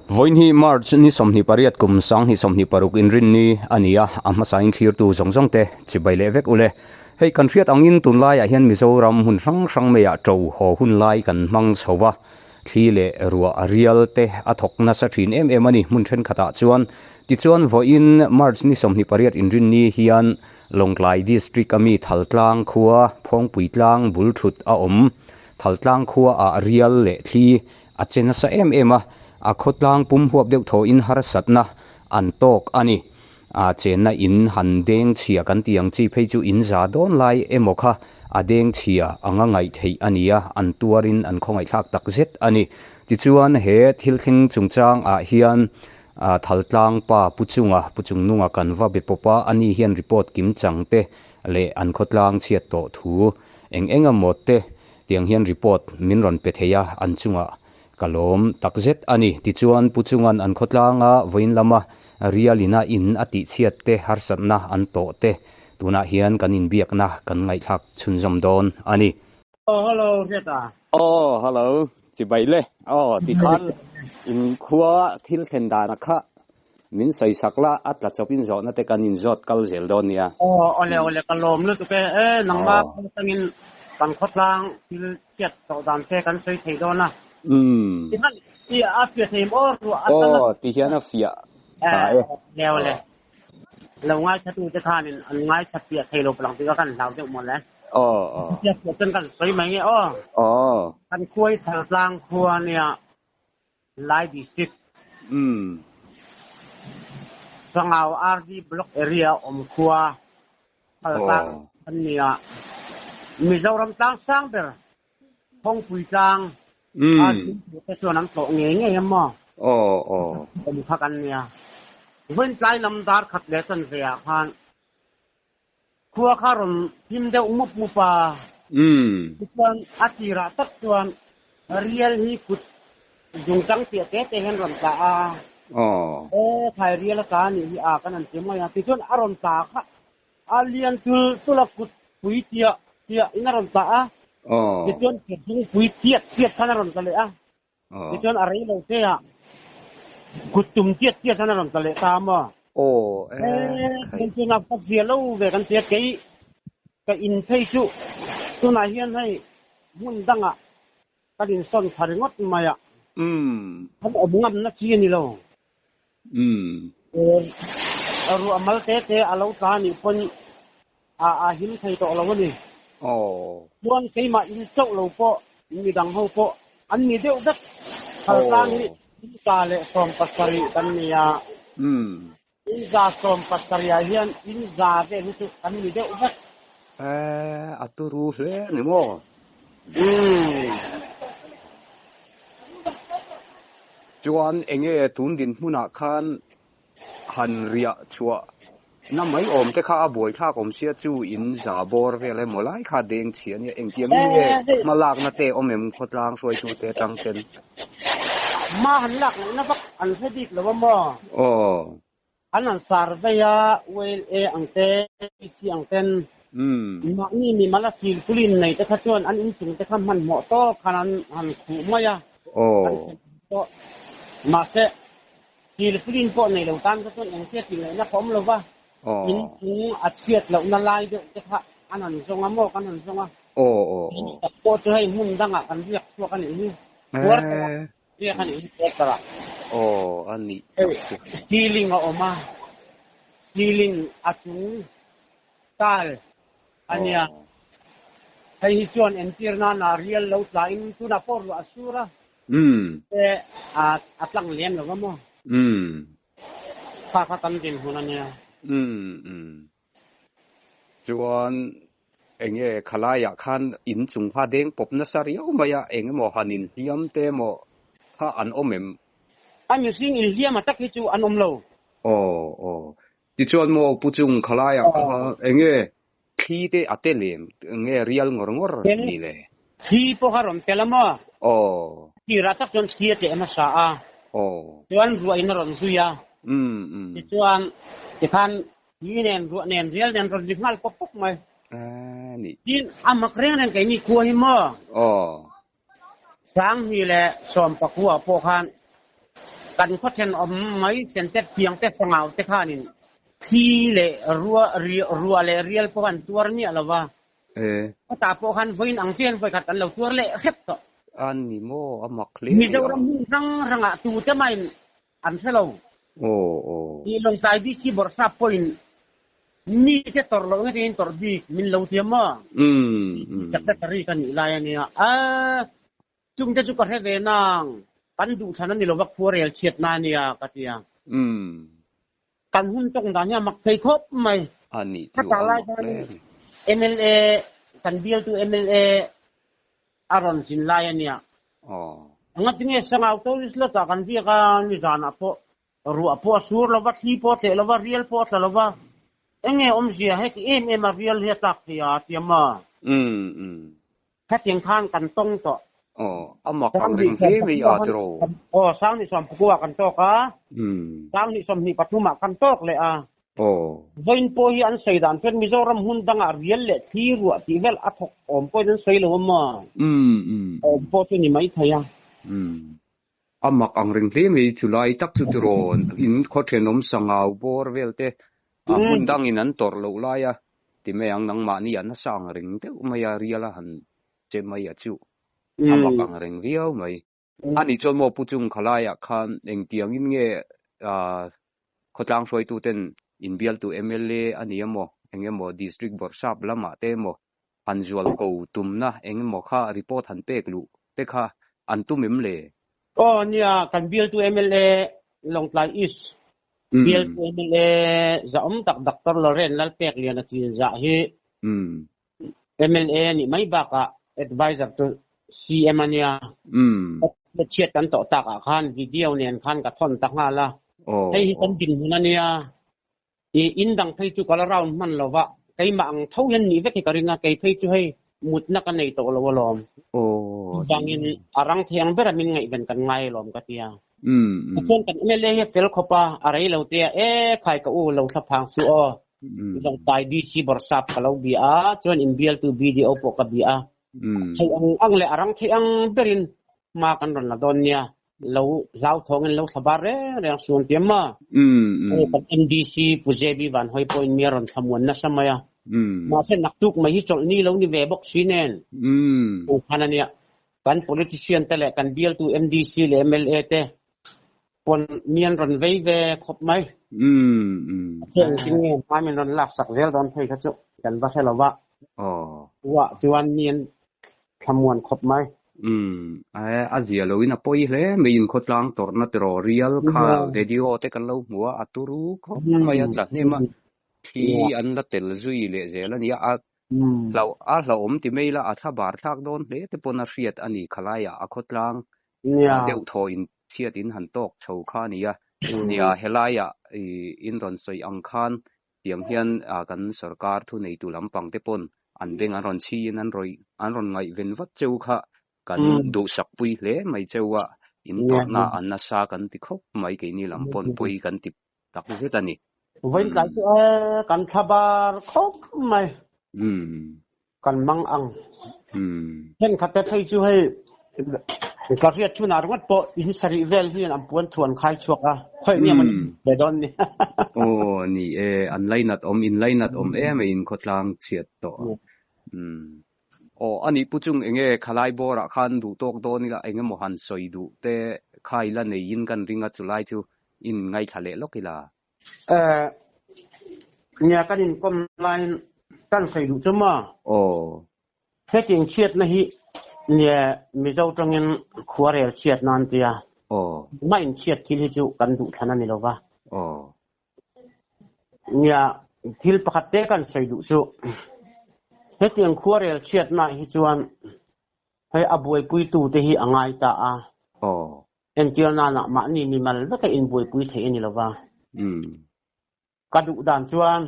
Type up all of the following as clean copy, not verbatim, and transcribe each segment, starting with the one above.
Vawiin hi March ni 28 kum 2026 inrinni a ni a, a hmasain thlirtu zawng zawng te chibai leh vek ule. Hei kan hriat angin tunlaiah hian Mizoram hmun hrang hrang maiah ṭo haw hun lai kan hmang chho va, thli leh ruah rial te a thawk nasa ṭhin em em a ni hmun ṭhenkhatah chuan. Tichuan vawiin March ni 28 inrinni hian Lawngtlai District a mi Thaltlang khua Phawngpui tlang bul thut a awm. Thaltlang khuaah rial leh thli a che nasa em em a, a khawtlang pum huap deuh thawhin harsatna an tawk a ni. A chenna in han deng chhia kan tih ang chi phei chu in za dawn lai emaw kha a deng chhia anga ngaih theih a ni a, an tuarin an khawngaihthlak tak zet a ni. Tichuan he thil thleng chungchangah hian Thaltlang pa Pu Chunga, Pu Chungnunga kan va be pawp a, ani hian report kim chang te leh an khawtlang chhiat tawh thu eng eng emaw te tiang hian report min rawn pe thei a, an chungah ka lawm takzet a ni. Tichuan Pu Chunga'n an khawtlanga vawiin lama Rialina in a tihchhiat te harsatna an tawh te tunah hian kan inbiakna kan ngaihthlak chhunzawm dawn a ni. Aw hello Hriata. Aw hello chibai le. Aw tikhan in khua thil thlen dana kha min sawi sak la a tla chawp in zawhna te kan in zawt kal zel dawn nia. Aw awle awle ka lawm lutuk e. E nangma atangin kan khawtlang thil chhiat tawh dan te kan sawi thei dawn a. Umm. Tihian i a fiah thei em aw ruah a tla Aw tihian a fiah tha e. Awle awle. Lo ngaithla tu te khanin an ngaithla piah thei lo palang tih kha kan hlau deuh mawle. Aw aw. Piah piah chuan kan sawi mai nge aw. Aw. Kan khua hi Thaltlang khua nia Lai District. Umm. Sangau RD Block area awm khua Thaltlang Aw. kan nia. Mizoram tlang sang ber Phawngpui tlang a chhungkua te chuan an tlawh ngei ngei em maw? Aw aw. Awm kha kan nia. Vawiin tlai lam dar khat leh chanve ah khan khua kha rawn hlim deuh mup mup a. Tichuan a tirah tak chuan rial hi kut zungtang piah te te hian rawn tla a. Aw. E khai rial a tla a nih hi a kan han ti mai a. Tichuan a rawn tla kha A lian tul tul a kut pui tiah tiah in a rawn tah a, tichuan ke zungpui tiat tiat khan a rawn tla leh a, tichuan a rei lo te ah kut tum tiat tiat khan a rawn tla leh ta a maw? Ee, chuan a va zia lo ve kan tia, kei ka in phei chu tunah hian hei hmun dangah kan insawn thla ringawt mai a, kan awm ngamna chi a ni lo. Ruah mal te te a lo tla anih pawn a him thei tawh lo a ni. Chuan keimah in chauh lo pawh midang ho pawh an ni deuh vek. Thaltlang hi 170 kan ni a. 170 ah hian 100 vel hi chu kan ni deuh vek. A turu hle a ni maw? Chuan enge tun dinhmunah khan han riah chhuah na mai awm te kha a buaithlak awm sia chu in za bawr vel emaw lai kha deng chhia ania engtiang in nge hma lakna te awm em khawtlang hruaitu te atang ten. Hma han lak ngaihna vak an hre bik lo a maw? Aw. An han survey a, ULA ang te, PC ang ten mahni mimal a sil kulin nei te kha chuan an inchung te kha hmanhmawh tawk khan an han khuh mai a, an thlen tawh. Mahse, sil kulin pawh nei lo tan kha chuan engtia tih ngaihna kha awm lo va, inchung a chhiat lohna lai deuh te kha an han zawng a maw, kan han zawng a. Tak pawh chu hei hmun dangah kan riak chhuak a nih hi. Quarter-ah riak a nih hi quarter-ah. Aw, a nih tak chu. Ceiling a awm a, ceiling a chung tile a nia. Hei hi chuan entir nana rial lo tlain tunah pawh ruah a sur a, a tlang lem lo va maw? Kha kha kan dinhmun a nia. Chuan enge khalaiah khan in chung kha deng pawp nasa riau mai a, eng emaw han inhliam te emaw kha an awm em? A mihring inhliam a tak hi chu an awm lo. Aw aw. Tichuan maw Pu Chung khalaiah kha enge thli te a tel em? Enge rial ngawr ngawr ni le? Thli pawh kha rawn tel a maw? Aw. Tirah tak chuan thli a tleh hmasa a. Aw. Chuan ruah in a rawn zui a. Tichuan tikhan Ni nen, ruah nen, rial nen rawn ri nghal pawp pawp mai. Ni. Tin, a mak reng reng keini khua hi maw? Aw. 2019 pawh khan Kan khaw thenawm mai Sentet Fiang te Sangau te khanin thli leh ruah leh rial pawh an tuar miah lo va. Khawtah pawh khan vawiin ang chian vawikhat an lo tuar leh hrep tawh. A ni maw? A mak hle mai a. Mizoram hmun hrang hrangah tute mahin an hre lo. Tih Lawngtlai DC Bawrhsap pawhin mite tawrh loh nge tiin tawrh bik min lo ti a maw? Secretary ka nih lai a nia. A chungte chu ka hre ve nang, kan duhthlan a ni lova khuarel chhiatna a nia ka ti a. Kan hun tawng dan hi a mak thei khawp mai. A nih chu a mak hle a ni. MLA kan bialtu MLA a rawn zin lai a nia. Engatinge Sangau tourist lawtah kan biak a, nizanah pawh ruah pawh a sur lova, thli pawh a tleh lova, rial pawh a tla lova. Enge awmzia heti em em a rial hi a tlak thei a tia maw? Hetiang khan kan tawng tawh. Aw, a mak ang reng hle mai a tiraw? Aw, 2019 ah kan tawk a, 2023 ah kan tawk leh a. Aw. Vawiin pawh hi an sawi dan chuan Mizoram hmun dangah rial leh thli ruah tih vel a thawk awm pawhin an sawi lo a maw? Awm pawh chu ni maithei a. A mak ang reng hle mai chulai tak chu tiraw in khaw thenawm sangau bawr vel te a hmun dangin an tawrh loh lai a ti mai ang nangmahni a nasa ang reng deuh mai a rial a han che mai a chu a mak ang reng viau mai. A nih chuan maw Pu Chung khalaiah khan engtiangin nge khawtlang hruaituten inbialtu mla a ni emaw engemaw district bawrhsap lamah te emaw Han zual ko tumna eng emaw kha report han pek luh te kha an tum em le? Aw nia, kan bialtu mla Lawngtlai East bialtu mla zahawm tak Doctor Lorraine Lalpekliana Chinzah hi mla a nih mai bakah advisor chu CM a nia. Chhiat kan tawh takah khan video nen khan ka thawn ta nghal a. Hei hi kan dinhmun a nia. I in dang phei chu ka la round hman lo va, keimah ang tho hian nih vek hi ka ring a, kei phei chu hei mutna ka nei tawh lo alawm. Chuvangin a rang thei ang bera min ngaihven kan ngai alawm ka ti a. Tichuan kan mla hi a fel khawp a, a rei lo te a, e khai ka u lo thla phang suh aw, Lawngtlai DC Bawrhsap ka lo bia a, chuan inbialtu BDO pawh ka bia a, thei ang ang leh a rang thei ang berin hma kan rawn la dawn nia. Lo hlauthawngin lo thla bar reng reng suan ti a maw? Kan MDC Pu JB Van Hawi pawhin mi a rawn thla muan nasa mai a. Mahse naktuk mai hi chawlh ni lo ni ve bawk si nen. Khan a nia. Kan politician te leh kan bialtu MDC leh mla te pawn mi an rawn vei ve khawp mai. A thian tin nge hma min rawn lak sak zel dawn phei kha chu kan va hre lo va. Uah chuan mi an Thlamuan khawp mai. Umm, a zia lo in a pawi hle mai in khawtlang tawrhna tiraw rial kha video te kan lo hmu a, a turu khawp mai a tla hnem a, thli an la tel zui leh zel a nia, a hlauh a hlauhawm ti mai ila a thla bar thlak dawn hle te pawn a hriat a ni khalaiah a khawtlang deuh thaw in chhiat in han tawk chho kha a nia, nia helaiah in rawn sawi ang khan Tiang hian kan sorkar thuneitu lampang te pawn an beng an rawn chhiin an rawi an rawn ngaihven vat cheu kha kan duhsak pui hle mai cheu a, in tawrhna an nasa kan ti khawp mai keini lam pawn pui kan ti tak zet a ni. Vawiin tlai chu e kan thla bar khawp mai. Kan mang ang. Thenkhat te phei chu hei ka hriat chhunah ringawt pawh in sarih vel hian an puan thu an khai chhuak a, khawi nge maw ve dawn ni. Aw ni e, an lainat awm, in lainat awm em a in khawtlang chhiat tawh. Aw anih pu chung enge khalai bawrah khan duh tawk dawn ila eng emaw han sawi duh te kha ila neiin kan ring a chulai chu in ngaithla leh lawk ila. Eh, nia kan inkawm laiin kan sawi duh chu maw? Aw. Hetiang chhiatna hi nia Mizo tangin khuarel chhiatna an ti a. Aw. Mah inchhiat thil hi chu kan duh thlan a ni lo va. Aw. Nia thil pakhat te kan sawi duh chu hetiang khuarel chhiatna hi chuan hei a buaipuitute hi a ngai ta a. Aw. Entir nanah mahni mimal veka inbuaipui theih a ni lo va. Ka duh dan chuan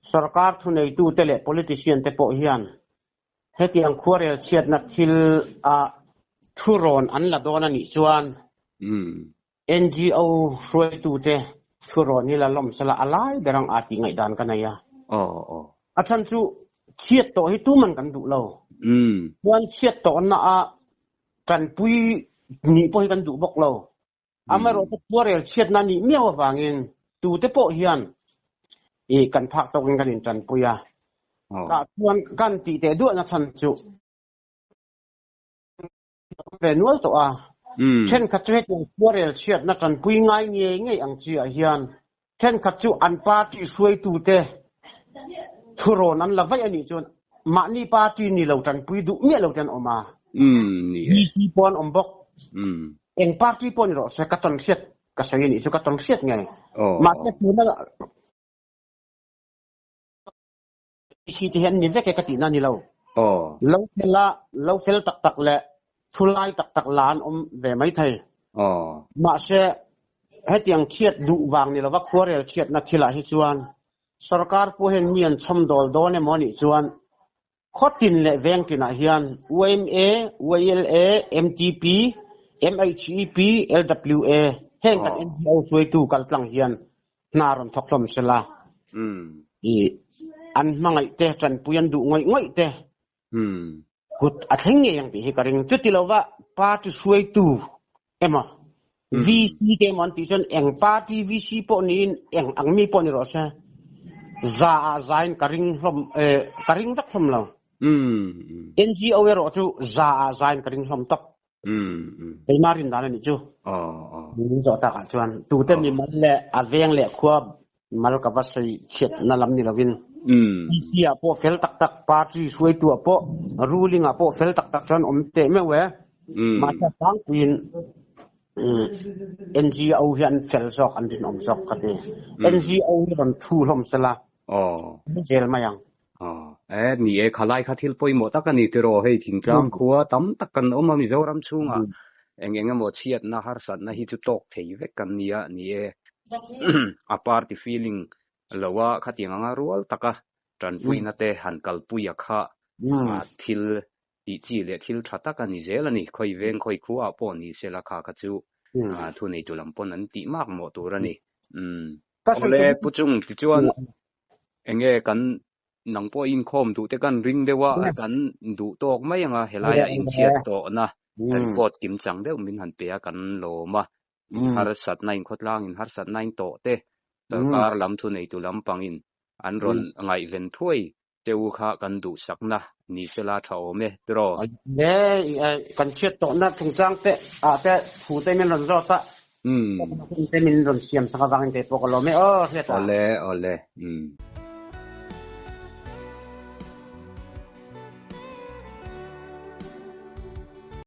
sorkar thuneitute leh politician te pawh hian hetiang khuarel chhiatna thil a thurawn an la dawn a nih chuan NGO hruaitute thurawn hi la lawm sela a lai ber ang a tih ngaihdan ka nei a. A chhan chu chhiat tawh hi tuman kan duh lo. Chuan chhiat tawhna a Tanpui nih pawh hi kan duh bawk lo. Amaherawhchu khuarel chhiatna nih miau avangin tute pawh hian ih kan phak tawkin kan intanpui a. Tah chuan kan tih teh duahna chhan chu ve nual tawh a. Thenkhat chu hetiang khuarel chhiatna tanpui ngai ngei ngei ang chi ah hian thenkhat chu an party hruaitute thurawn an la vaih a nih chuan mahni party ni lo tanpui duh miah lo te an awm a. VC pawh an awm bawk. Eng party pawh ni rawh se ka tawn hriat ka sawi a nih chu ka tawn hriat ngei. Mahse tuna VC te hi an ni vek e ka tihna a ni lo. Lo fel a, lo fel tak tak leh thu lai tak tak la an awm ve mai thei. Mahse hetiang chhiat duh vang ni lova khuarel chhiatna thilah hi chuan sorkar pawh hian mi an chhawmdawl dawn emaw anih chuan Khaw tin leh veng tinah hian yma, YLA, MTP, MHEP, LWA heng kan NGO hruaitu kaltlang hian hna rawn thawk hlawm sela. I an hmangaih te, tanpui an duh ngawih ngawih te kut a thleng ngei ang tih hi ka ring. Chuti lova party hruaitu emaw VC te emaw an tih chuan eng party VC pawh niin eng ang mi pawh ni rawh se za ah za in ka ring hlawm eh ka ring vek hlawm lo. NGO erawh chu za ah za in ka ring hlawm tawp. Keimah rin dan a nih chu. Min zawh tak ah chuan tute mi mal leh a veng leh khua mal ka va sawi chhiat na lam ni lovin PC ah pawh fel tak tak party hruaitu ah pawh ruling ah pawh fel tak tak chuan awm teh meuh e. Mahse tlangpuiin NGO hi an fel zawk an rinawm zawk ka ti. NGO hi rawn thu hlawm sela zel mai ang. E ni e khalai kha thil pawimawh tak a ni tiraw hei thingtlang khua tam tak kan awm a Mizoram chhungah eng eng emaw chhiatna harsatna hi chu tawk thei vek kan nia ni e. A party feeling lo a khatiang anga rual taka tanpuina te han kalpui a kha thil tih chi leh thil tha tak a ni zel a ni. Khawi veng khawi khuaah pawh ni sela kha kha chu thuneitu lam pawn an tih mak mawh tur a ni. Awle Pu Chung tichuan enge kan nang pawh inkhawm duh te kan ring deuh a kan duh tawk mai anga helaiah inchhiat tawhna report kim chang deuh min han pe a kan lawm a. Harsatna in khawtlangin harsatna in tawh te sorkar lam thuneitu lampangin an rawn ngaihven thuai che u kha kan duhsakna ni sela tha awm e tiraw? Le kan chhiat tawhna chungchang te ah te thu te min rawn zawt a, te min rawn siam sak avangin kei pawh ka lawm e aw hriat a. Awle awle umm.